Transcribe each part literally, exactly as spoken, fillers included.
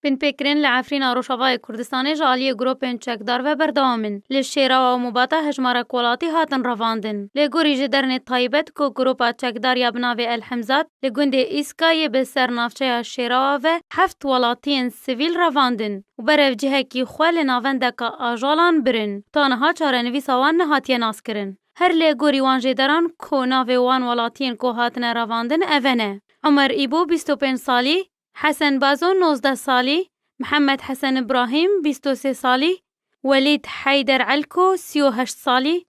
Binpêkirin li Efrîna Rojavayê Kurdistanê ji aliyê gropên çekdar ve berdewam in. Li Şêrawa û Mubata hejmarek welatî hatin revandin. Lê gorî ji dernê taybet ku gropa çekdar ya bi navê El Hemzat li gundê Îska yê bi ser navçeya Şêrawa ve heft welatiyên sivîl revandin û berevcihekî xwe li navendeka ajalan birin. Ta niha çarenivîsa wan nehatiye naskirin. Her lê gorî wan jêderan ku navê wan welatiyên ku hatine revandin eve ne: Omer Îbo bîst û pênc salî, Hesen Bazo nozdeh salî, Mihemed Hesen Ibrahîm bîst û sê salî, Welîd Heyder Elko sî û heşt salî,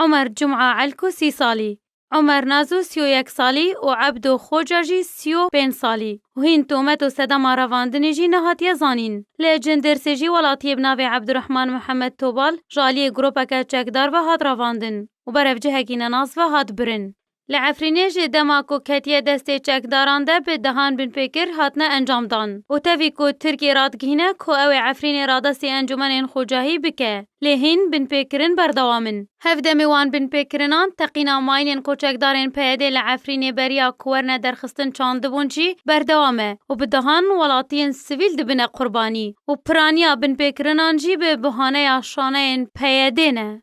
Omer Cuma Elko sî salî, Omer Nazo sî û yek salî û Ebdo Xoca jî sî û pênc salî û hîn tomet û sedema revandinê jî nehatiye zanîn. Li Cindirsê jî welatiyê bi navê Ebdurehman Mihemed Tobal ji aliyê gropeke çekdar ve hat revandin û berevcihekî nenas ve hat birin. Li Efrînê jî dema ku ketiye destê çekdaran de bi dehan binpêkir hatine encamdan û tevî ku Tirkiyê radigihîne ku ew ê Efrînê radestî encûmenên xocahî bike, lê hîn binpêkirin berdewam in. Hevdemê wan binpêkirinan teqîna mayînên ku çekdarên P Y D'ê li Efrînê beriya ku werine derxistin çandibûn jî berdewam e û bi dehan welatiyên sivîl dibine qurbanî û piraniya binpêkirinan jî bi buhaneya şaneyên P Y D'ê ne.